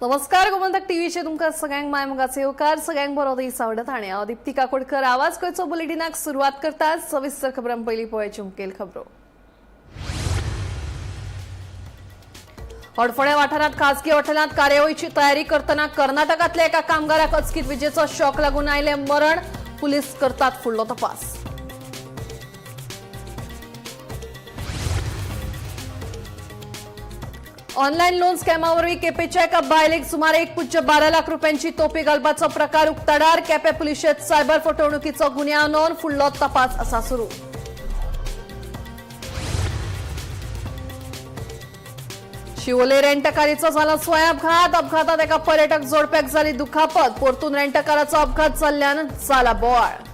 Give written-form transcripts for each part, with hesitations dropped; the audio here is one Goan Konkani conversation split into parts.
नमस्कार, गोमंतक टीव्हीचे तुमकां सगळ्यांक माय मोगाचे येवकार. सगळ्यांक बरो दीस आवडत आनी हांव दीप्ती काकोडकर आवाज गोंयचो बुलेटिनाक सुरवात करता. सविस्तर खबरां पयलीं पळोवची मुखेल खबरो. हडफड्या वाठारांत खासगी हॉटेलांत कार्यावळीची तयारी करतना कर्नाटकांतल्या एका कामगाराक अचकीत विजेचो शॉक लागून आयले मरण. पुलीस करतात फुडलो तपास. ऑनलाईन लोन स्कॅमावरवी केपेच्या एका बायलेक सुमार 1.12 लाख रुपयांची तोपी घालपाचो प्रकार उक्ताडार. केपे पुलिशेत सायबर फटवणुकीचो गुन्यांव नोंद, फुडलो तपास आसा सुरू. शिवोले रेंटकारीचो झाला स्वयंअपघात. अपघातात एका पर्यटक जोडप्याक जाली दुखापत. परतून रेंटकाराचो अपघात जाल्ल्यान जाला बोवाळ.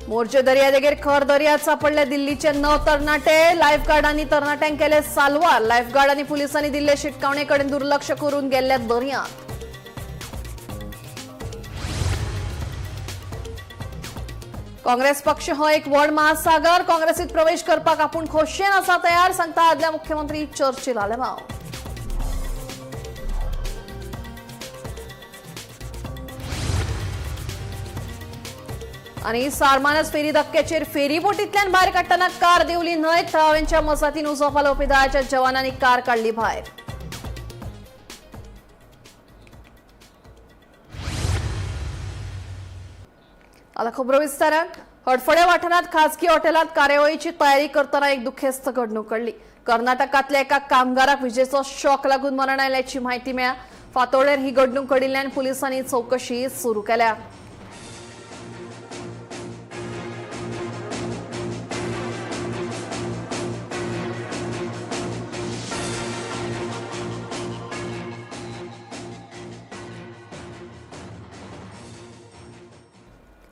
मोर्जे दर्यादेगेर खर दर्यात सापडले दिल्लीचे 9 तरणाटे. लायफगार्डांनी तरणाट्यांक केले साल्वार. लायफगार्ड आनी पुलिसांनी दिल्ले शिटकावणेकडेन दुर्लक्ष करून गेल्ल्या दर्यांत. काँग्रेस पक्ष हो एक व्हड महासागर. काँग्रेसीत प्रवेश करपाक आपूण खोशयेन आसा तयार, सांगता आदल्या मुख्यमंत्री चर्चिल आलेमाव. आणि सारमानस फेरी धक्क्याचेर फेरीबोटींतल्यान भायर काडटना कार देंवली न्हंयत. थळाव्यांच्या मजतीन उजो पालोवपी दळाच्या जवानांनी कार काडली भायर. आता खबरो विस्तारान. हडफड्या वाठारांत खासगी हॉटेलांत कार्यावळीची तयारी करतना एक दुखेस्त घडणूक घडली. कर्नाटकांतल्या एका कामगाराक विजेचो शॉक लागून मरण आयल्याची म्हायती मेळ्ळ्या. फातोडेर ही घडणूक घडिल्ल्यान पुलिसांनी चवकशी सुरू केल्या.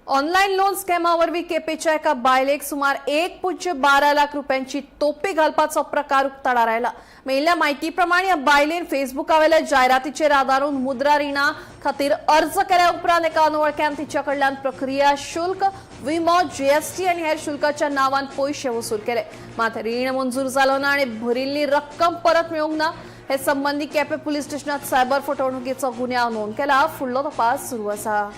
ऑनलाईन लोन स्कॅमावरवी केपेच्या एका बायलेक सुमार 1.12 लाख रुपयांची तोपी घालपाचो प्रकार उक्ताडार आयला. मेळिल्ल्या म्हायती प्रमाण ह्या बायलेन फेसबुकावेल्या जायरातीचेर आदारून मुद्रा रिणा खातीर अर्ज केल्या उपरांत एका अनवळख्यान तिच्या कडल्यान प्रक्रिया शुल्क, विमो, जीएसटी आनी हेर शुल्काच्या नांवान पयशे वसूल केले. मात रीण मंजूर जालो ना आनी भरिल्ली रक्कम परत मेळूंक ना. हे संबंदी केपें पुलीस स्टेशनात सायबर फटवणुकीचो गुन्यांव नोंद केला. फुडलो तपास सुरू आसा.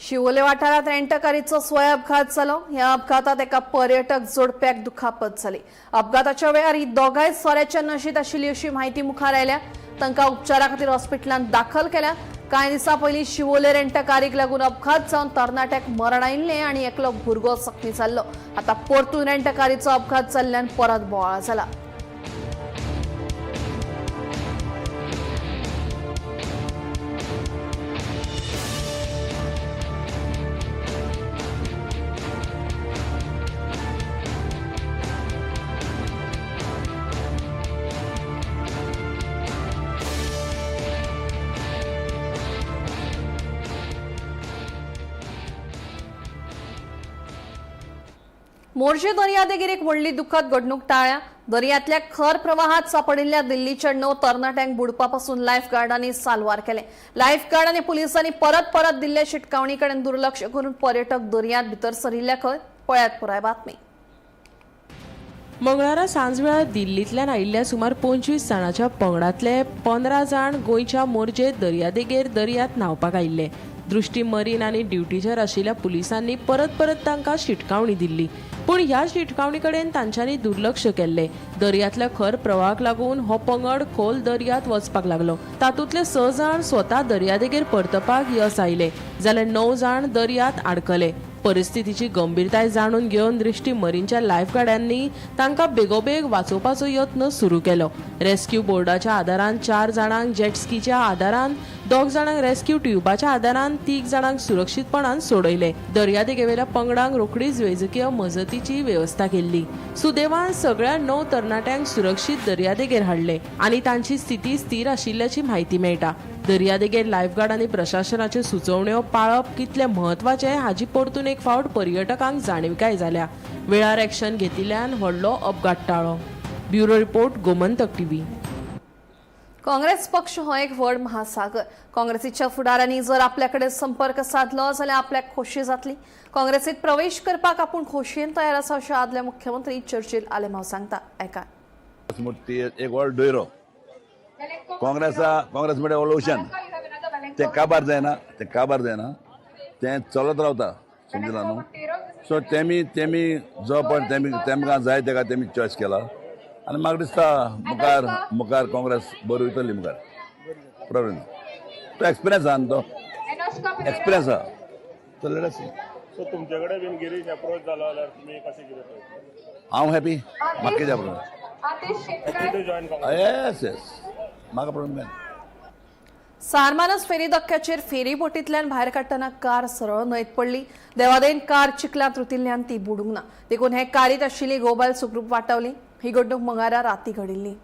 शिवोले वाठारात रेंटकारीचो स्वय अपघात जालो. ह्या अपघातात एका पर्यटक जोडप्याक दुखापत जाली. अपघाताच्या वेळार ही दोगांय सोऱ्याच्या नशेंत आशिल्ली अशी म्हायती मुखार आयल्या. तांकां उपचारा खातीर हॉस्पिटलांत दाखल केल्या. कांय दिसां पयलीं शिवोले रेंटकारीक लागून अपघात जावन तरणाट्याक मरण आयिल्लें आनी एकलो भुरगो जखमी जाल्लो. आतां परतून रेंटकारीचो अपघात जाल्ल्यान परत बोवाळ जाला. मोर्जे दर्यादेगेर एक व्हडली दुखद घडणूक टाळ्या. दर्यांतल्या खर प्रवाहात सापडिल्ल्या दिल्लीच्या 9 तरणाट्यांक बुडपापासून लायफगार्डांनी साल्वार केले. लायफगार्ड आनी पुलिसांनी परत परत दिल्ल्या शिटकावणी कडेन दुर्लक्ष करून पर्यटक दर्यांत भितर सरिल्ल्या खंय. पळयात पुराय बातमी. मंगळारा सांजवेळार दिल्लींतल्यान आयिल्ल्या सुमार 25 जाणांच्या पंगडांतले 15 जाण गोंयच्या मोरजे दर्यादेगेर दर्यांत न्हांवपाक आयिल्ले. दृश्टी मरीन आनी ड्युटीचेर आशिल्ल्या पुलिसांनी परत परत तांकां शिटकावणी दिल्ली, पूण ह्या शिटकावणी कडेन तांच्यांनी दुर्लक्ष केल्लें. दर्यांतल्या खर प्रवाहाक लागून हो पंगड खोल दर्यांत वचपाक लागलो. तातूंतले 6 जाण स्वता दर्यादेगेर परतपाक यस आयले, जाल्यार 9 जाण दर्यांत आडकले. परिस्थितीची गंभीरताय जाणून घेवन दृश्टी मरीनच्या लायफगार्डांनी तांकां बेगोबेग वाचोवपाचो यत्न सुरू केलो. रेस्क्यू बोर्डाच्या आदारान 4 जाणांक जेटस्कीच्या आदारान दोग जाणांक रेस्क्यू ट्युबाच्या आदारान तीग जाणांक सुरक्षीतपणान सोडयले. दर्यादेगेवेल्या पंगडांक रोखडीच वैजकीय मजतीची वेवस्था केल्ली. सुदैवान सगळ्या 9 तरणाट्यांक सुरक्षीत दर्यादेगेर हाडले आनी तांची स्थिती स्थिर आशिल्ल्याची म्हायती मेळटा. दर्यादेगेर लायफगार्ड आनी प्रशासनाच्यो सुचोवण्यो पाळप कितलें म्हत्वाचें हाची परतून एक फावट पर्यटकांक जाणविकाय जाल्या. वेळार एक्शन घेतिल्ल्यान व्हडलो अपघात टाळ्ळो. Bureau report, Gomantak TV. Congress पक्ष हो एक व्हड महासागर. काँग्रेसीच्या फुडाऱ्यांनी जर आपल्याकडे संपर्क साधलो जाल्यार आपल्याक खोशी जातली. काँग्रेसीत प्रवेश करपाक आपूण खोशयेन तयार आसा अशें आदले मुख्यमंत्री चर्चिल आलेमांव सांगता. एका मूर्ती एक व्हड डोयरो काँग्रेसा, काँग्रेस म्हणल्यार एवोल्युशन. तें काबार जायना, तें काबार जायना, तें चलत रावता, समजला न्हू. सो तेमी तेमी जो पण तेमी तेमकां जाय तेका तेमी चॉयस केला आनी म्हाका दिसता मुखार मुखार काँग्रेस बरी वयतली मुखार, प्रॉब्लेम ना. तो एक्सपिरियन्स आहा न्हू, तो एक्सपिरियन्स आहा, तो let us सो तुमचे कडेन बीन गिरीश अप्रोच जालो जाल्यार तुमी कशें कितें पळयता? हांव हॅपी, म्हाका कितें problem? To join Congress? Yes yes, म्हाका प्रॉब्लेम काय. सारमानस फेरी धक्क्याचेर फेरी बोटींतल्यान भायर काडटना कार सरळ न्हंयत पडली. देवादेन कार चिखलांत रुतिल्ल्यान ती बुडूंक ना, देखून हे कारीत आशिल्ली गोबायल सुखरूप वाटावली. ही घडणूक मंगळारा राती घडिल्ली.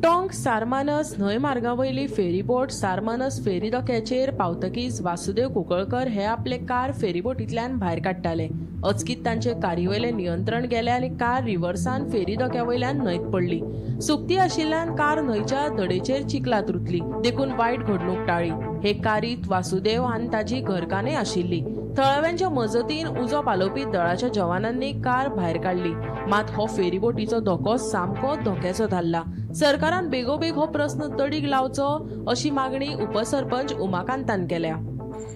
टोंक सारमानस न्हंय मार्गावयली फेरीबोट सारमानस फेरी धक्याचेर पावतकीच वासुदेव कुंकळकर हे आपले कार फेरीबोटींतल्यान भायर काडटाले. अचकीत तांचे कारीवयलें नियंत्रण गेलें आनी कार रिवर्सान फेरी धक्या वयल्यान न्हंयत पडली. सुकती आशिल्ल्यान कार न्हंयच्या धडेचेर चिखलांत रुतली, देखून वायट घडणूक टाळ्ळी. हे कारीत वासुदेव आनी ताजी घरकान्नय आशिल्ली. थळाव्यांच्या मजतीन उजो पालोवपी दळाच्या जवानांनी कार भायर काडली. मात हो फेरीबोटीचो धोको सामको धोक्याचो थारला. सरकारान बेगोबेग हो प्रस्न तडीक लावचो अशी मागणी उपसरपंच उमाकांतान केल्या.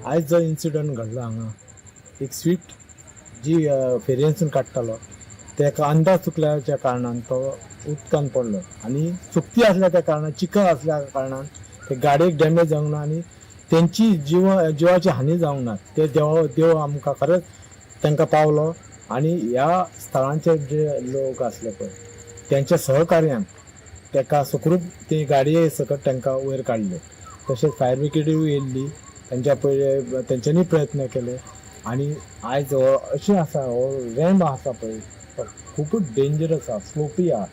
आयज जो इन्सिडंट घडलो हांगा, एक स्विफ्ट जी फेरयेंतसून काडटालो तेका अंदाज चुकल्याच्या कारणान तो उदकान पडलो आनी सुकती आसल्या त्या कारणान, चिखल आसल्या कारणान ते गाडयेक डॅमेज जावंक ना आनी तेंची जिवाची हानी जावंक ना. ते देव देव आमकां खरेंच तांकां पावलो आनी ह्या स्थळांचे जे लोक आसले पळय तेंच्या सहकार्यान तेका सुखरूप ती गाडये सकट तांकां वयर काडले. तशेंच फायर ब्रिगेडूय येयल्ली, तेंच्या पयले तेंच्यांनी प्रयत्न केले. आनी आयज हो अशें आसा, हो रॅम्प आसा पळय तो खुबूच डेंजरस आसा, स्लोपी आहा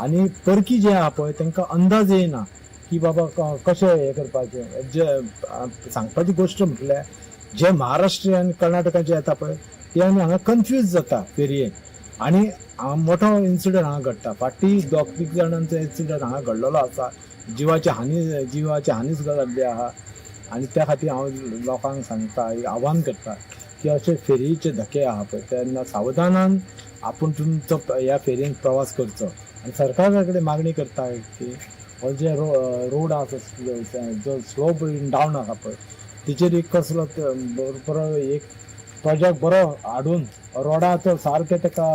आनी परकी जे आहा पळय तांकां अंदाज येयना की बाबा कशें हें करपाचें. जे सांगपाची गोश्ट म्हटल्यार जे महाराष्ट्र आनी कर्नाटकाचे येता पळय ते आनी हांगा कन्फ्यूज जाता फेरयेन आनी हांगा मोठो इन्सिडंट हांगा घडटा. फाटीं दोग तीग जाणांचो इन्सिडंट हांगा घडलेलो आसा, जिवाची हानी सुद्दां जाल्ली आहा. आनी त्या खातीर हांव लोकांक सांगता, एक आव्हान करता की अशे फेरयेचे धके आहा पळय तेन्ना सावधानान आपूण तुमचो ह्या फेरयेन प्रवास करचो. आनी सरकारा कडेन मागणी करता की हो जे रोड आसा जो स्लोप डावन आसा पळय तिचेर एक कसलो बरो एक प्रोजेक्ट बरो हाडून रोडाचो सारकें ताका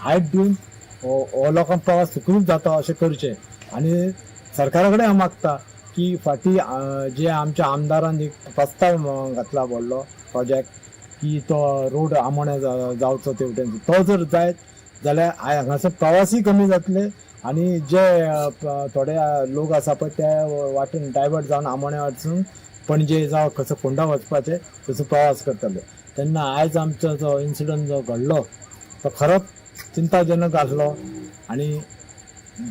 हायट दिवन हो लोकांक प्रवास सुखरूप जाता अशें करचें. आनी सरकारा कडेन हांव मागता की फाटीं जे आमच्या आमदारान एक प्रस्ताव घातला व्हडलो प्रोजेक्ट की तो रोड आमोण्या जावचो तेवटेन, तो जर जायत जाल्यार हांगासर प्रवासी कमी जातले आनी जे थोडे लोक आसा पळय ते वाटेन डायवर्ट जावन आमोण्या वचून पणजे जावं खंयसर फोंडा वचपाचे थंयसर प्रवास करतले. तेन्ना आयज आमचो जो इन्सिडंट जो घडलो तो खरोच चिंताजनक आसलो आनी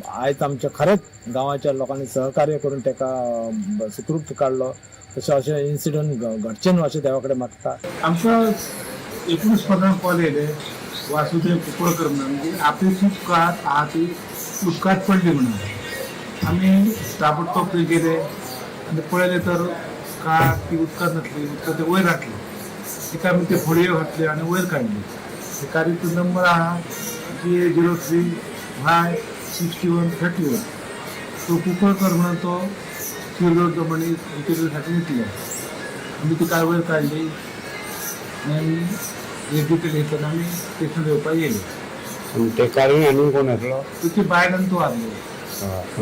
आयज आमच्या खरेंच गांवाच्या लोकांनी सहकार्य करून ताका सुखरूप काडलो. तशें अशें इन्सिडंट घडचें न्हू अशें देवा कडेन मागता. आमकां 19:15 कॉल येयले वासुदेव कुंकळकर म्हणून की आपली स्विफ्ट कार आहा ती उदकांत पडली म्हणून. आमी ताबडतोब थंय गेले आनी पळयलें तर कार ती उदकांत नासली, उदकांत वयर घातली. तिका आमी ते होडयो घातल्यो आनी वयर काडली. ते कारीचो नंबर आहा GA 03 Y 6131. तो कुंकळकर म्हणून तो शिरदोडचो मनीस इंटरव्यूसाठी घेतलो. आमी ती कार वयर काडली आनी आमी एक डिटेल घेतलं आमी स्टेशन येवपाक येयले. आनी ते कारीन आनी कोण आसलो? तुची बायल आनी तो आसलो,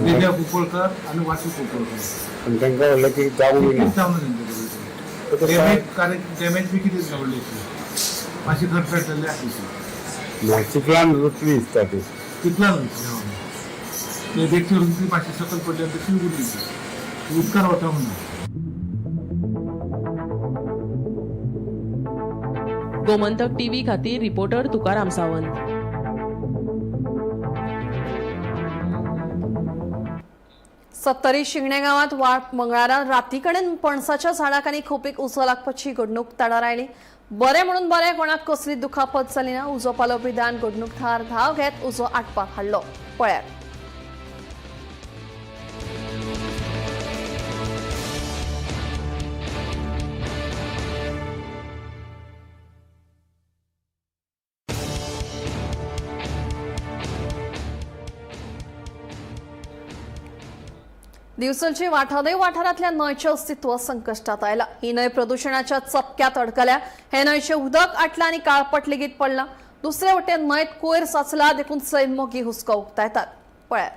विजय कुंकळकर आनी वासू कुंकळकर. आनी तांकां व्हडलें कितें जावंक ना? कितें जावना तेंचे. डॅमेज कार डॅमेज बी कितें व्हडलें मातशी खरखरलेली आसली ती. ना, चिखलान रुतली दिसता ती. तितला न्हय ते देखी ती मातशी सकयल पडली आनी तशी उरली ती. उदकान वचोंक ना. गोमंतक टीव्ही खातीर रिपोर्टर तुकाराम सावंत. सत्तरी शिंगणे गांवात वाट मंगळारा राती कडेन पणसाच्या झाडाक आनी खोपीक उजो लागपाची घडणूक ताडार आयली. बरें म्हणून बरें कोणाक कसली दुखापत जाली ना. उजो पालोवपी दळान घडणूक थळार धांव घेत उजो आटपाक हाडलो. पळयात. दिवचलचे वाठादेव वाठारांतल्या न्हंयचें अस्तित्व संकश्टात आयलां. ही न्हंय प्रदुशणाच्या चपक्यात अडकल्या. हे न्हंयचें उदक आटलां आनी काळपट लेगीत पडलां. दुसरे वटेन न्हंयत कोयर साचला देखून सैममोगी हुस्को उक्तायतात. पळयात.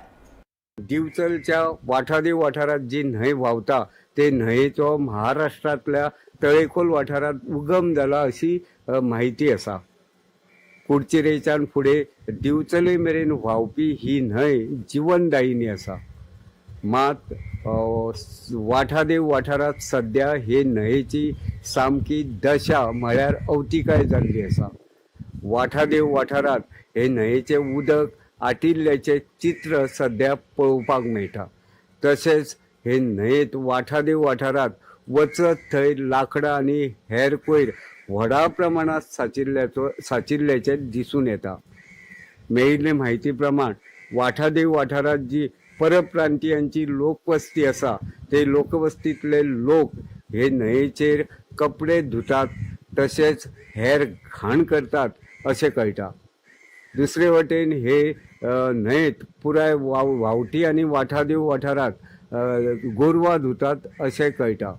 दिवचलच्या वाठादेव वाठारात जी न्हंय व्हांवता ते न्हंयेचो महाराष्ट्रांतल्या तळेखोल वाठारांत उगम जाला अशी म्हायती आसा. कुडचिरेच्यान फुडें दिवचले मेरेन व्हांवपी ही न्हंय जिवनदायिनी आसा. मात वाठादेव वाठारांत सद्या हे न्हंयेची सामकी दशा म्हळ्यार अवतिकाय जाल्ली आसा. वाठादेव वाठारांत हे न्हंयेचें उदक आटिल्ल्याचें चित्र सद्या पळोवपाक मेळटा. तशेंच हे न्हंयेंत वाठादेव वाठारांत वचत थंय लांकडां आनी हेर कोयर व्हडा प्रमाणांत साचिल्ल्याचें दिसून येता. मेळिल्ले म्हायती प्रमाण वाठादेव वाठारांत जी परप्रांतीयांची लोकवस्ती आसा ते लोकवस्तींतले लोक हे न्हंयेचेर कपडे धुतात तशेंच हेर घाण करतात अशें कळटा. दुसरे वटेन हे न्हंयेंत पुराय व्हांवटी आनी वाठादेव वाठारांत गोरवां धुतात अशें कळटा.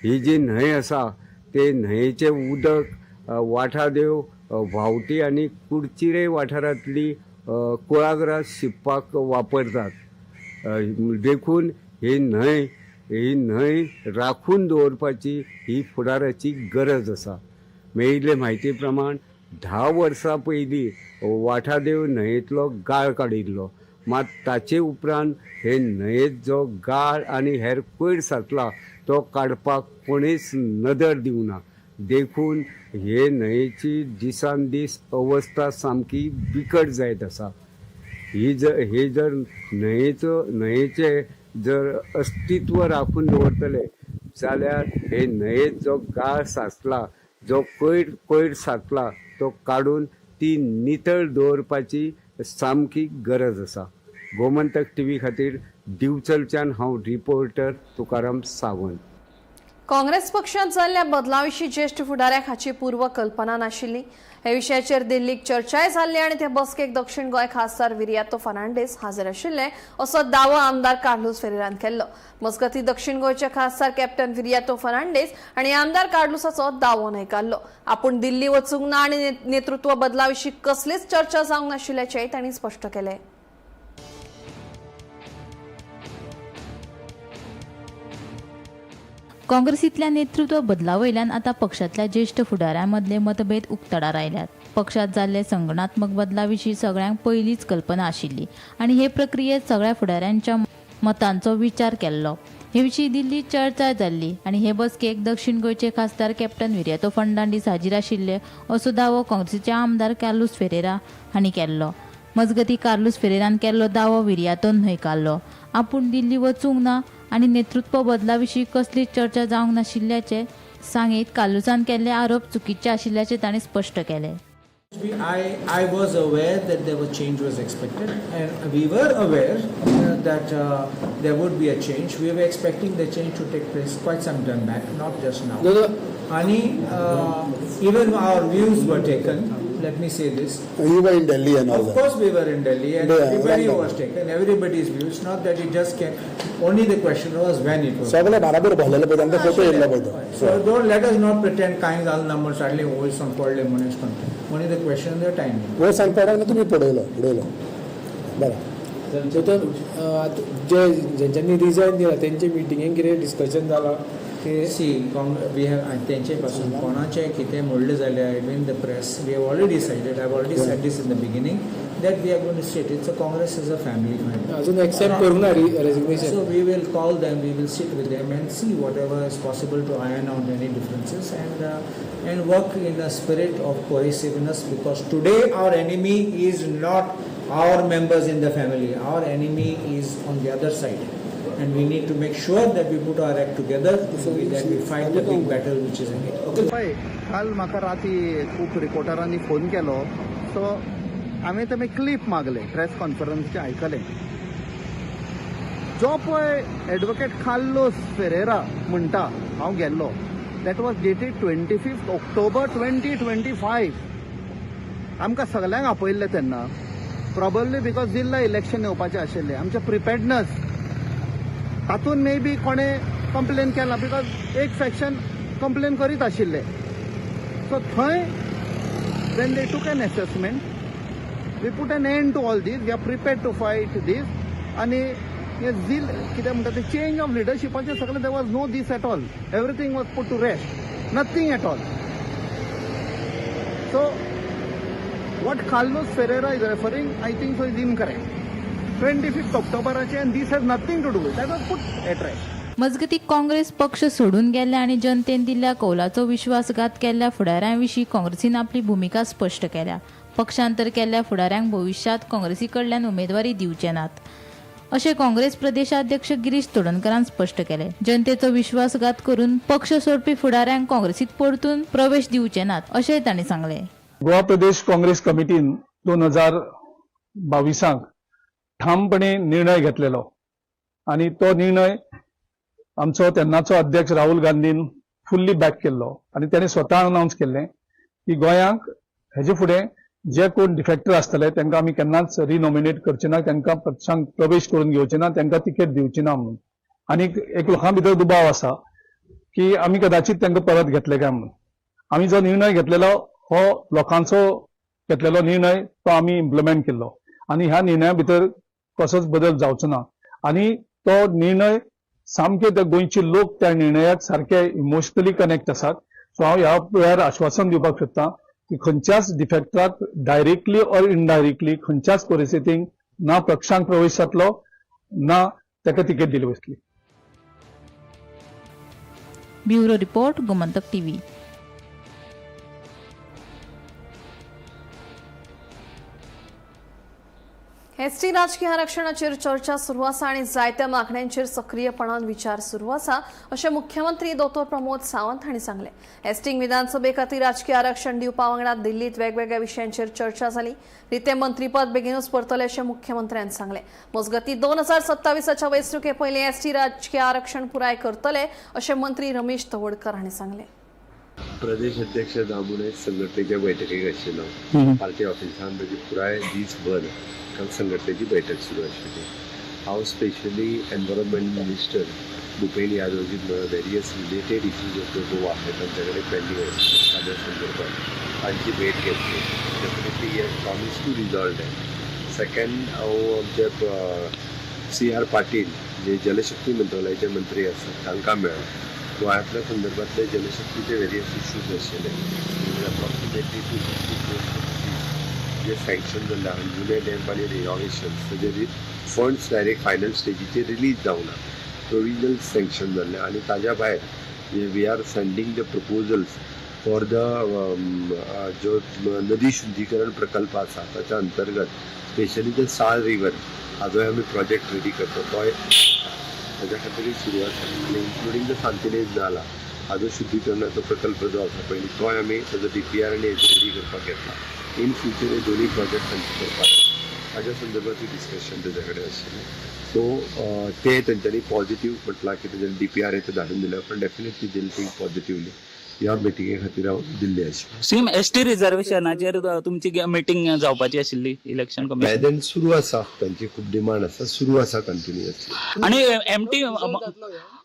ही जी न्हंय आसा ते न्हंयेचें उदक वाठादेव व्हांवटी आनी कुडचिरे वाठारांतली कुळागरां शिंपपाक वापरतात. देखून ही न्हंय राखून दवरपाची ही फुडाराची गरज आसा. मेळिल्ले म्हायती प्रमाण 10 वर्सां पयलीं वाठादेव न्हंयेंतलो गाळ काडिल्लो. मात ताचे उपरांत हे न्हंयेंत जो गाळ आनी हेर कोयर साचला तो काडपाक कोणेच नदर दिवना. देखून हे न्हंयेची दिसान दीस अवस्था सामकी बिकट जायत आसा. ही जर न्हंयेचें जर अस्तित्व राखून दवरतले जाल्यार हे न्हंयेंत जो गाळ साचला, जो कोयर साचला तो काडून ती नितळ दवरपाची सामकी गरज आसा. गोमंतक टीव्ही खातीर दिवचलच्यान हांव रिपोर्टर तुकाराम सावंत. काँग्रेस पक्षांत जाल्ल्या बदलाविशीं ज्येश्ठ फुडाऱ्याक हाची पूर्वकल्पना नाशिल्ली. हे विशयाचेर दिल्लीक चर्चाय जाल्ली आनी ते बसकेक दक्षिण गोंय खासदार विरियातो फर्नांडीस हाजीर आशिल्ले असो दावो आमदार कार्लूस फेरेरान केल्लो. मजगतीं दक्षिण गोंयचे खासदार कॅप्टन विरियातो फर्नांडीस आनी आमदार कार्लूसाचो दावो न्हयकारलो. आपूण दिल्ली वचूंक ना आनी नेतृत्व बदलाविशीं कसलीच चर्चा जावंक नाशिल्ल्याचेंय तांणी स्पश्ट केलें. काँग्रेसींतल्या नेतृत्व बदला वयल्यान आतां पक्षांतल्या ज्येश्ठ फुडाऱ्यां मदले मतभेद उक्ताडार आयल्यात. पक्षांत जाल्ले संघटनात्मक बदला विशीं सगळ्यांक पयलींच कल्पना आशिल्ली आनी हे प्रक्रियेंत सगळ्या फुडाऱ्यांच्या मतांचो विचार केल्लो. हे विशीं दिल्लीत चर्चा जाल्ली आनी हे बसकेक दक्षिण गोंयचे खासदार कॅप्टन विरियातो फर्नांडीस हाजीर आशिल्ले असो दावो काँग्रेसीचे आमदार कार्लूस फेरेरा हांणी केल्लो. मजगतीं कार्लूस फेरेरान केल्लो दावो विरियातोन न्हयकारलो. आपूण दिल्ली वचूंक ना आनी नेतृत्व बदला विशीं कसलीच चर्चा जावंक नाशिल्ल्याचें सांगीत कार्लूसान केल्ले आरोप चुकीचे आशिल्ल्याचें तांणी स्पश्ट केलें. I was aware that there was change was expected, and we were aware that there would be a change. We were expecting the change to take place quite some time back, not just now. No, no. Ani, even our views were taken. Let me say this. You were in Delhi and all Of that. course we were in Delhi, and Yeah, everybody right. was taken, everybody's views. Not that it just came. Only the question was when it was. सगळे बराबर भरलेले पळय तांकां फोटो येयल्लो पळय तो. So don't let us not pretend कांय जालें ना म्हण suddenly वयर सावन पडलें म्हूण अशें करून. Only the question the timing. वयर सावन पडोंक ना तुमी पडयलो उडयलो बरें. दोतोर, जे जेंच्यांनी रिजायन दिला तेंचे मिटिंगेन कितें डिस्कशन जालां की सी we have तेंचे पासून कोणाचें कितें म्हणलें जाल्यार even the press we have already decided. I have already said this in the beginning. That we are going to sit. It's a Congress is a family final. अजून एक्सेप्ट करूंक ना resignation. So we will call them, we will sit with them and see whatever is possible to iron out any differences and work in a spirit of cohesiveness, because today our enemy is not our members in the family. Our enemy is on the other side. And we need to make sure that we put our act together and that we fight the big battle which is ahead. Okay. पळय, काल म्हाका राती खूब रिपोर्टरांनी फोन केलो. सो हांवें तेमी क्लिप मागले, प्रेस कॉन्फरन्सचे आयकलें. जो पळय एडवोकेट कार्लोस फेरेरा म्हणटा हांव गेल्लो, that was dated 25th October 2025. आमकां सगल्यांक आपयल्लें तेन्ना, प्रॉबब्ली because जिल्ला इलेक्शन येवपाचें आशिल्लें. आमचें प्रिपेडनस तातूंत मे बी कोणें कंप्लेन केला, because एक फॅक्शन कंप्लेन करीत आशिल्ले. सो थंय when they took an assessment, we put an end to all this. We are prepared to fight this. आनी हे झील कितें म्हणटा ते चेंज ऑफ लिडरशिपाचें सगळें, there was no this at all. Everything was put to rest, nothing at all. So what Carlos Ferreira is referring, I think so, is incorrect. 25th ऑक्टोबराचे, and this has nothing to do with that, was put at rest. मजगतीं, काँग्रेस पक्ष सोडून गेल्ल्या आनी जनतेन दिल्ल्या कौलाचो विश्वासघात केल्ल्या फुडाऱ्यां विशीं काँग्रेसीन आपली भुमिका स्पश्ट केल्या. पक्षांतर केल्ल्या फुडाऱ्यांक भविश्यांत काँग्रेसी कडल्यान उमेदवारी दिवचे नात अशें काँग्रेस प्रदेशाध्यक्ष गिरीश चोडणकरान स्पश्ट केलें. जनतेचो विश्वासघात करून पक्ष सोडपी फुडाऱ्यांक काँग्रेसीत परतून प्रवेश दिवचे नात अशेंय तांणी सांगलें. गोवा प्रदेश काँग्रेस कमिटीन 2022 क ठामपणे निर्णय घेतलेलो आनी तो निर्णय आमचो तेन्नाचो अध्यक्ष राहुल गांधीन फुल्ली बॅक केल्लो आनी ताणें स्वता अनावन्स केल्लें की गोंयांक हेजे फुडें जे कोण डिफेक्टर आसतले तांकां आमी केन्नाच रिनॉमिनेट करचे ना, तांकां पक्षांक प्रवेश करून घेवचे ना, तांकां तिकेट दिवची ना म्हणून. आनी एक लोकां भितर दुबाव आसा की आमी कदाचित तांकां परत घेतले काय म्हणून. आमी जो निर्णय घेतलेलो हो लोकांचो घेतलेलो निर्णय, तो आमी इम्प्लिमेंट केल्लो आनी ह्या निर्णया भितर कसोच बदल जावचो ना. आनी तो निर्णय सामके ते गोंयचे लोक त्या निर्णयाक सारके इमोशनली कनेक्ट आसात. सो हांव ह्या वेळार आश्वासन दिवपाक सोदतां की खंयच्याच डिफेक्टराक डायरेक्टली ऑर इनडायरेक्टली खंयच्याच परिस्थितीक ना पक्षांक प्रवेश जातलो, ना ताका तिकेट दिली वतली. Bureau report, Gomantak TV. ST राजकीय आरक्षणाचेर चर्चा सुरू आसा आनी जायत्या मागण्यांचेर सक्रीयपणान विचार सुरू आसा अशें मुख्यमंत्री दोतोर प्रमोद सावंत हांणी सांगलें. एसटींक विधानसभे खातीर राजकीय आरक्षण दिवपा वांगडा दिल्लीत वेगवेगळ्या विशयांचेर चर्चा जाली. रितें मंत्रीपद बेगिनूच परतले अशें मुख्यमंत्र्यान सांगलें. मजगतीं, 2027च्या वेंचणुके पयलीं एसटी राजकीय आरक्षण पुराय करतले अशें मंत्री रमेश तवडकर हांणी सांगलें. प्रदेश अध्यक्ष दामू नायक संघटनेच्या बैठकीक आशिल्लो. पार्टी ऑफिसान ताजी पुराय दीसभर काल संघटनेची बैठक सुरू आशिल्ली. हांव specially environment minister Bhupen Yadavji various related issues of the Goa हे तांच्या कडेन पेंडींग आशिल्ले, ताज्या संदर्भात तांची भेट घेतली. Definitely he has promise to resolve that. Second, हांव आमचे सी आर पाटील जे जलशक्ती मंत्रालयाचे मंत्री आसात तांकां मेळ्ळो. गोंयांतल्या संदर्भातले जलशक्तीचे वेरियस इश्यूज आशिल्ले, अप्रॉक्सिमेटली 260 crores जे सँक्शन जाल्ले अंजुणे डॅम आनी रिनोवेशन, ताजेर फंड्स डायरेक्ट फायनल स्टेजीचेर रिलीज जावना, प्रोविजनल सँक्शन जाल्ले. आनी ताज्या भायर we are sending the proposals for the जो नदी शुद्धीकरण प्रकल्प आसा ताच्या अंतर्गत, स्पेशली the साळ रिवर हाजोय आमी प्रोजेक्ट रेडी करता, तोय ताज्या खातीरूय सुरू आसा. आनी इन्क्लुडींग the Santinez नाला हाजो शुद्धीकरणाचो प्रकल्प जो आसा पयलीं, तोय आमी ताजो डीपीआर आनी रेडी करपाक घेतला. इन फ्युचर हे दोनूय प्रोजेक्ट तांचे करपाक, ताज्या संदर्भातूय डिस्कशन ताज्या कडेन आशिल्लें. सो ते तेंच्यांनी पॉझिटीव म्हटलां की तेंच्यांनी डीपीआर हे धाडून दिल्या, पण डेफिनेटली देल थिंक पॉझिटिवली. ह्या मिटिंगे खातीर हांव दिल्ली आशिल्लें. सीएम, एसटी रिझर्वेशनाचेर तुमची मिटींग जावपाची आशिल्ली इलेक्शन कमिशन प्रेझेंट सुरू आसा. तांची खूब डिमांड आसा, सुरू आसा कंटिन्युअसली. आणि एमटी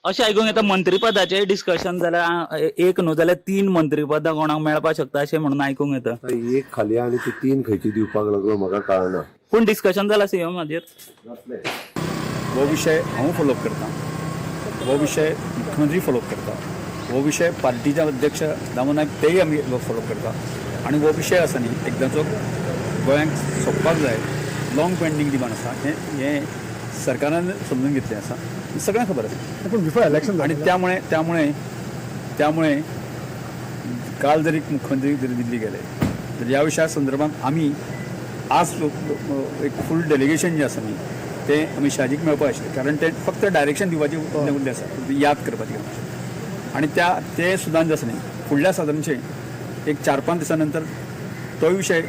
अशें आयकूंक येता, मंत्रीपदाचेर डिस्कशन जाल्यार, एक न्हू जाल्यार तीन मंत्रीपदां कोणाक मेळपाक शकता अशें म्हणून आयकूंक येता. एक खाली आनी ती तीन खंयची दिवपाक लागलो म्हाका कळना. पूण डिस्कशन जाला सीएम हाजेर? हो विशय हांव फॉलोअप करता, हो विशय मुख्यमंत्री फॉलोअप करता, हो विशय पार्टीचे अध्यक्ष दामू नायक तेय आमी फॉलोअप करता. आनी हो विशय आसा न्ही, एकदांचो गोंयांक सोंपपाक जाय. लाँग पेंडींग डिमांड आसा हें हें सरकारान समजून घेतलें आसा, सगळ्यांक खबर आसा. पूण बिफोर इलेक्शन आनी त्यामुळे त्यामुळे त्यामुळे काल जरी मुख्यमंत्री जरी दिल्ली गेले तर ह्या विशया संदर्भात आमी आज एक फूल डेलिगेशन जें आसा न्ही तें अमीत शहाजीक मेळपाक आशिल्लें, कारण ते फक्त डायरेक्शन दिवपाचें उरलें आसा, याद करपाचें. आनी त्या ते सुद्दां जें आसा न्ही फुडल्या सादारणशें एक 4-5 दिसां नंतर तोय विशय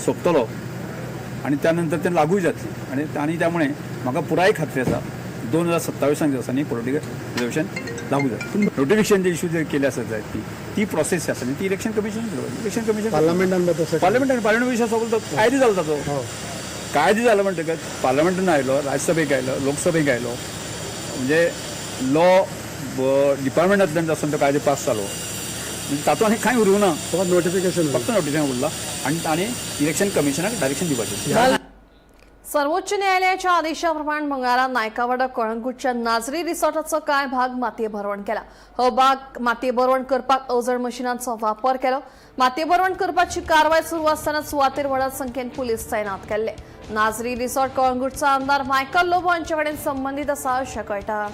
सोंपतलो आनी त्या नंतर तें लागूय जातलें. आनी आनी त्यामुळे म्हाका पुराय खात्री आसा 2027 जे आसा न्ही पॉलिटिकल रिजर्वेशन लागू जातलें. नोटिफिकेशन जे इशू जर केले आसत जायत ती ती प्रोसेस आसा न्ही ती इलेक्शन कमिशन, इलेक्शन कमिशन पार्लमेंटान तशें पार्लमेंटान पार्लमेंट विशय सोंपलो, तो कायदे जालो ताचो. कायदे जालो म्हणटकच पार्लमेंटान आयलो, राज्यसभेक आयलो, लोकसभेक आयलो, म्हणजे लॉ डिपार्टमेंटांतल्यान आसून तो कायदे पास जालो, म्हणजे तातूंत आनी कांय उरूंक ना, फकत नोटिफिकेशन, फक्त नोटिफिकेशन उरलां आनी आनी इलेक्शन कमिशनाक डायरेक्शन दिवपाचें. सर्वोच्च न्यायालयाच्या आदेशाप्रमाणे मंगळारा नायकावाडा कळंगूटच्या नाजरी रिसॉर्टाचो कांय भाग मातये भरवण केला. हो भाग मातये भरवण करपाक अवजड मशिनांचो वापर केलो. मातये भरवण करपाची कारवाय सुरू आसतना सुवातेर व्हडा संख्येन पुलीस तैनात केल्ले. नाजरी रिसॉर्ट कळंगूटचो आमदार मायकल लोबो हांचे कडेन संबंदीत आसा अशें कळटा.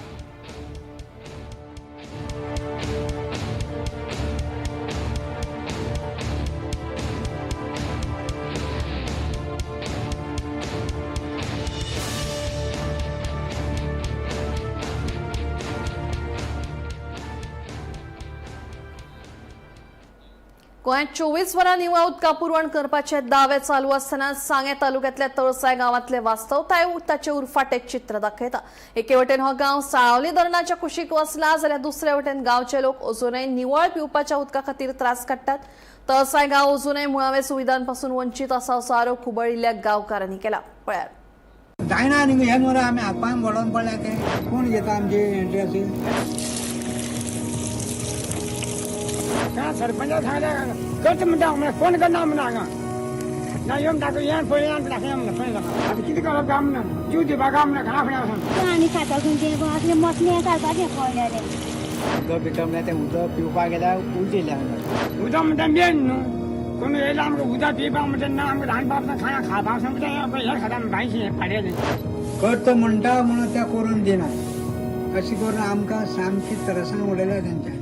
गोंयांत 24 वरां निवळ उदका पुरवण करपाचे दावे चालू आसतना सांगें तालुक्यांतल्या तळसाय गांवांतले वास्तवताय ताचे उरफाटें चित्र दाखयता. एके वटेन हो गांव साळावली धरणाच्या कुशीक वसला जाल्यार दुसरे वटेन गांवचे लोक अजूनय निवळ पिवपाच्या उदका खातीर त्रास काडटात. तळसाय गांव अजूनय मुळाव्या सुविधांपासून वंचीत आसा असो आरोप खुबळिल्ल्या गांवकारांनी केला. पळयात. जायना न्ही हे मरे आमी हात पांय बडोवन पडल्या ते कोण घेता आमची एंट्री सरपंचा सांगल्या करता म्हणटा म्हणल्यार कोण करना म्हणा हांगा ना येवन दाखय येवन पळय येवन दाखय म्हणा पळय आतां कितें करप काय म्हणा जीव दिवपाक काय म्हणा घरा फुडें वचून आनी खाता खंयचें असलें मसलें घालपाचें पडलेलें उदक बिकम म्हणल्यार तें उदक पिवपाक गेल्यार उलटी येयल्या. उदक म्हणटा मेन न्हू कोण येयला आमकां उदक पिवपाक म्हणटा ना आमकां रांदपाक खाणा खावपाक म्हणटा हें खाता बायशी पाड्याचें करता म्हणटा म्हणून त्या करून दिना, अशें करून आमकां सामकी त्रासान उडयल्या तेंच्यांनी.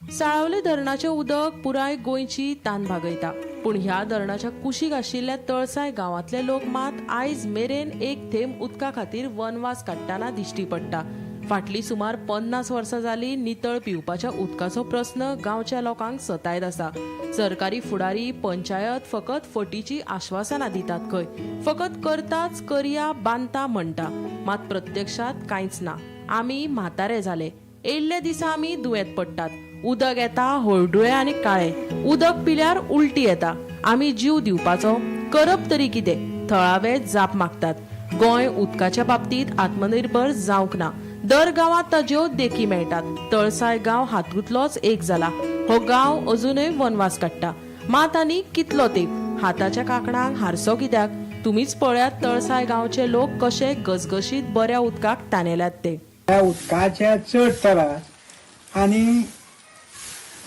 साळावले धरणाचें उदक पुराय गोंयची तान भागयता, पूण ह्या धरणाच्या कुशीक आशिल्ल्या तळसाय गांवांतले लोक मात आयज मेरेन एक थेंब उदका खातीर वनवास काडटना दिश्टी पडटा. फाटलीं सुमार 50 वर्सां जालीं नितळ पिवपाच्या उदकाचो प्रस्न गांवच्या लोकांक सतायत आसा. सरकारी फुडारी, पंचायत फकत फटीची आश्वासनां दितात खंय, फकत करताच करया बांदता म्हणटा, मात प्रत्यक्षात कांयच ना. आमी म्हातारे जाले, येयल्ल्या दिसा आमी दुयेंत पडटात. उदक येता हळडुळें आनी काळें, उदक पिल्यार उलटी येता. आमी जीव दिवपाचो, करप तरी कितें? थळावे जाप मागतात. गोंय उदकाच्या बाबतींत आत्मनिर्भर जावंक ना. दर गांवांत ताज्यो देखी मेळटात. तळसाय गांव हातूंतलोच एक जाला. हो गांव अजूनय वनवास काडटा, मात आनी कितलो तेंप? हाताच्या कांकणाक हारसो कित्याक? तुमीच पळयात तळसाय गांवचे लोक कशे गसगशीत बऱ्या उदकाक तानेल्यात ते. ह्या उदकाचे चड त्रास आनी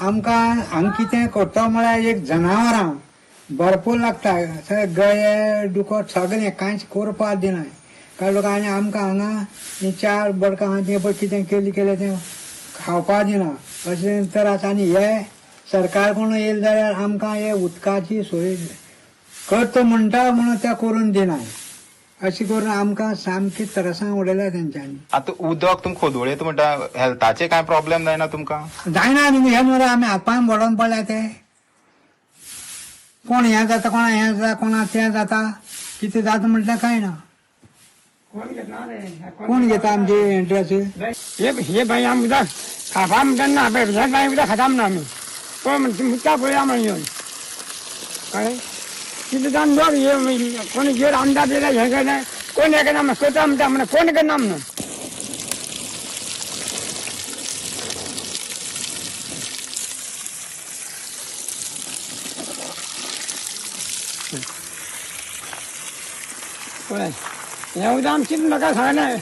आमकां हांगा कितें करता म्हळ्यार एक जनावरां भरपूर लागता, सगळे गये दुकर सगळें कांयच करपाक दिना काय लोक. आनी आमकां हांगा हीं 4 बडकां आहा तीं पळय कितें केली केलें तें खावपाक दिना अशें त्रास. आनी हे सरकार कोण येयले जाल्यार आमकां हे उदकाची सोय करता म्हणटा म्हणून त्या करून दिना, अशें करून आमकां सामकी त्रासान उडयल्या तेंच्यांनी. आतां उदक तुमकां खोदोळेत म्हणटा, हेल्थाचे कांय प्रॉब्लेम जायना तुमकां? जायना न्ही हे मरे आमी हात पांय बडोवन पडल्या ते कोण हें जाता, कोणा हें जाता, कोणा तें जाता, कितें जाता म्हटल्यार कांय ना. कोण घेता आमची एंट्री? हे बाई आमी उदक खावपा म्हणटा ना, हे बाई उदक खाता म्हणा आमी, पळय म्हणटा मुद्दा पळया म्हणून येवन कळ्ळें. कितें जावन लोक हे कोणी घेर आमदार दिला हें केलें कोण हें केलें करता म्हणटा म्हणून कोण करना म्हणून. पळय हें उदक आमी कितें लोकांक सांगलें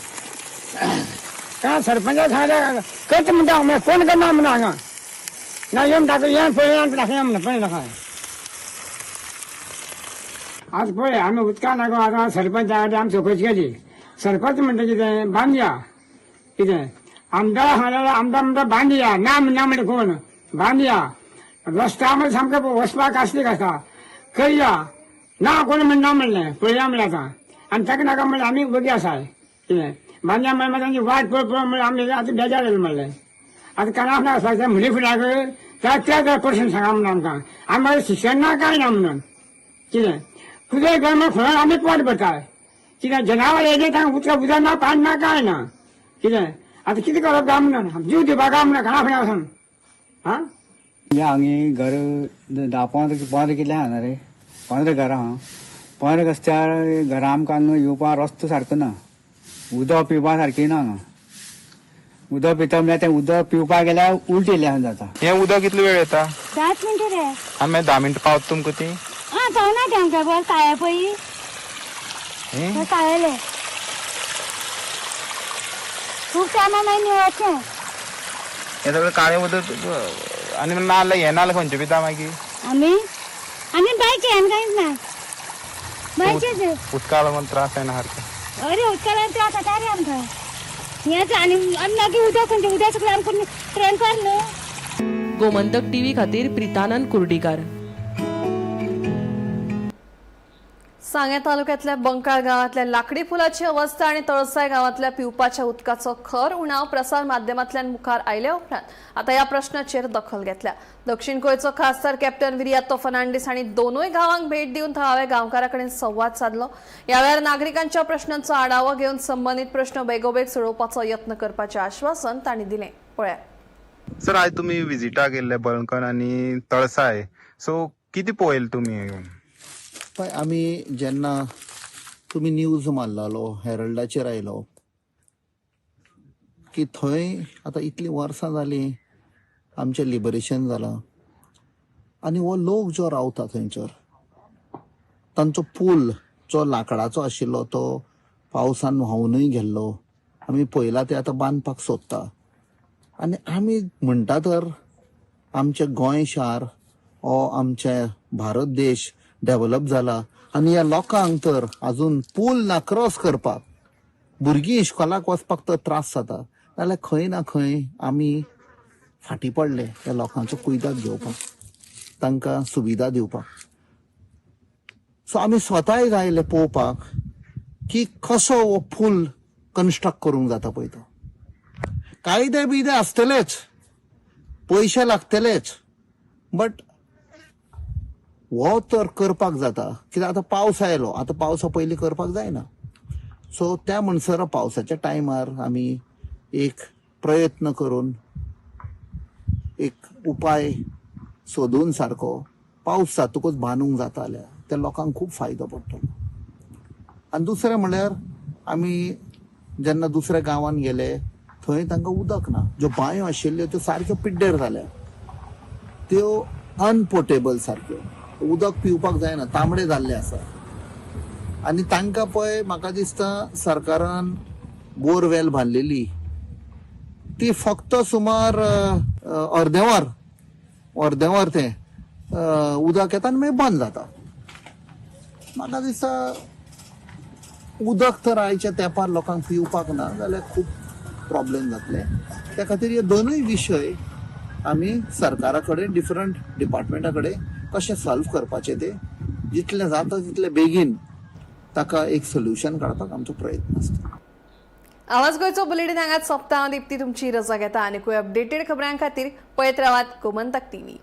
काय सरपंचा सांगलें करता म्हणटा म्हणून कोण करना म्हणून हांगा ना यो म्हणटा हें पळय दाखय म्हणून पळय लोकांक. आज पळय आमी उदका लागून आतां सरपंचा कडेन आमी चवकशी केली. सरपंच म्हणटा कितें बांदया कितें आमदार सांगल्यार आमदार म्हणटा बांदया ना ना म्हणटा कोण बांदया रस्त्या मध्ये सामकें वचपाक आसली आसा करया ना कोण म्हणना म्हणलें पळया म्हणलें आतां आनी ताका नाका म्हणलें आमी वगी आसा कितें बांदया म्हणल्यार तांची वाट पळय पळय म्हणल्यार आमी आतां बेजार जाले म्हणलें. आतां कानाक ना वचपाक जाय म्हणली फुडाक त्या प्रश्न सांगा म्हणून आमकां आमी मागीर शिक्षण ना कांय ना म्हणून कितें तुजें घर म्हण खंय आमी पोट भरता कितें जनावर येयलें तांकां उदक उदक ना पाणी ना कांय ना कितें आतां कितें करप काय म्हणून जीव दिवपाक काय म्हणून घरा फुडें वचून आं. हांगे घर 10 15 कितले आहा रे 15 घरां आहा 15 रस्त्यार घरां आमकां हांगा येवपा रस्तो सारको ना उदक पिवपा सारकें ना हांगा उदक पिता म्हणल्यार तें उदक पिवपाक गेल्यार उलट येयल्ल्या जाता. हें उदक कितलो वेळ येता? 10 मिनटां रे. आनी मागीर 10 मिनटां पावता तुमकां ती? आं पावना तें आमकां बरें काळे पळय काळेले खूब टायमा मागीर निवळचें हें सगळें काळें उदक आनी नाल्ल हें नाल्ल खंयचें पिता मागीर आमी आमी बांयचें आनी कांयच ना बांयचेच. उदका लागून त्रास जायना सारकें? अरे उदका लागून त्रास जाता रे आमकां हेंच आनी आनी मागीर उदक खंयचें उदक सगळें आमकां ट्रेनकार न्हू. गोमंतक टीव्ही खातीर प्रितानंद कुर्डीकार. सांगें तालुक्यातल्या बंकाळ गांवांतल्या लाकडी पुलाची अवस्था आनी तळसाय गांवांतल्या पिवपाच्या उदकाचो खर उणाव प्रसार माध्यमांतल्यान मुखार आयल्या उपरांत आतां ह्या प्रश्नाचेर दखल घेतल्या. दक्षिण गोंयचो खासदार कॅप्टन विरियातो फर्नांडीस हांणी दोनूय गांवांक भेट दिवन थळाव्या गांवकारां कडेन संवाद सादलो. ह्या वेळार नागरिकांच्या प्रश्नांचो आढावो घेवन संबंदीत प्रश्न बेगोबेग सोडोवपाचो यत्न करपाचें आश्वासन तांणी दिलें. पळया. सर, आज तुमी विजिटाक गेल्ले बळकण आनी तळसाय, सो कितें पळयलें तुमी? पळय आमी जेन्ना तुमी न्यूज मारलेलो हेरल्डाचेर आयलो की थंय आतां इतलीं वर्सां जालीं आमचें लिबरेशन जालां आनी हो लोक जो रावता थंयसर तांचो पूल जो लांकडाचो आशिल्लो तो पावसान व्हांवनूय गेल्लो. आमी पळयला ते आतां बांदपाक सोदता आनी आमी म्हणटा तर आमचें गोंय शार हो आमचें भारत देश डेव्हलप जाला आनी ह्या लोकांक तर अजून पूल ना क्रॉस करपाक, भुरगीं इश्कोलाक वचपाक तर त्रास जाता. जाल्यार खंय ना खंय आमी फाटीं पडले ह्या लोकांचो कुयदाद घेवपाक, तांकां सुविधा दिवपाक. सो आमी स्वताय आयले पळोवपाक की कसो हो पूल कन्स्ट्रक्ट करूंक जाता पळय तो. कायदे बियदे आसतलेच, पयशे लागतलेच, बट हो तर करपाक जाता कित्याक आतां पावस आयलो, आतां पावसा पयलीं करपाक जायना. सो त्या म्हणसर पावसाच्या टायमार आमी एक प्रयत्न करून एक उपाय सोदून सारको पावस जातकूच बांदूंक जाता जाल्यार त्या लोकांक खूब फायदो पडटलो. आनी दुसरें म्हणल्यार आमी जेन्ना दुसऱ्या गांवांत गेले थंय तांकां उदक ना. ज्यो बांयो आशिल्ल्यो त्यो सारक्यो पिड्ड्यार जाल्या, त्यो अनपोर्टेबल सारक्यो, उदक पिवपाक जायना, तांबडे जाल्ले आसा. आनी तांकां पळय म्हाका दिसता सरकारान बोरवेल बांदलेली ती फक्त सुमार अर्दें वर तें उदक येता आनी मागीर बंद जाता. म्हाका दिसता उदक तर आयच्या तेंपार लोकांक पिवपाक ना जाल्यार खूब प्रॉब्लेम जातले. त्या खातीर हे दोनूय विशय आमी सरकारा कडेन डिफरंट डिपार्टमेंटा कडेन कशें सॉल्व करपाचें ते जितलें जाता तितलें बेगीन ताका एक सोल्युशन काडपाक आमचो प्रयत्न आसता. आवाज गोंयचो बुलेटीन हांगाच सोंपता. हांव दीप्ती तुमची रजा घेता. आनीकूय अपडेटेड खबरां खातीर पळयत रावात गोमंतक टीव्ही.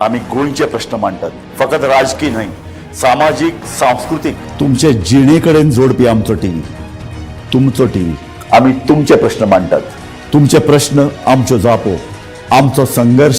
आमी गोंयचे प्रश्न मांडटात, फकत राजकी न्हय, सामाजीक, सांस्कृतीक, तुमचे जिणे कडेन जोडपी आमचो टीव्ही, तुमचो टीव्ही. आमी तुमचे प्रश्न मांडटात, तुमचे प्रश्न आमच्यो जापो, आमचो संघर्श.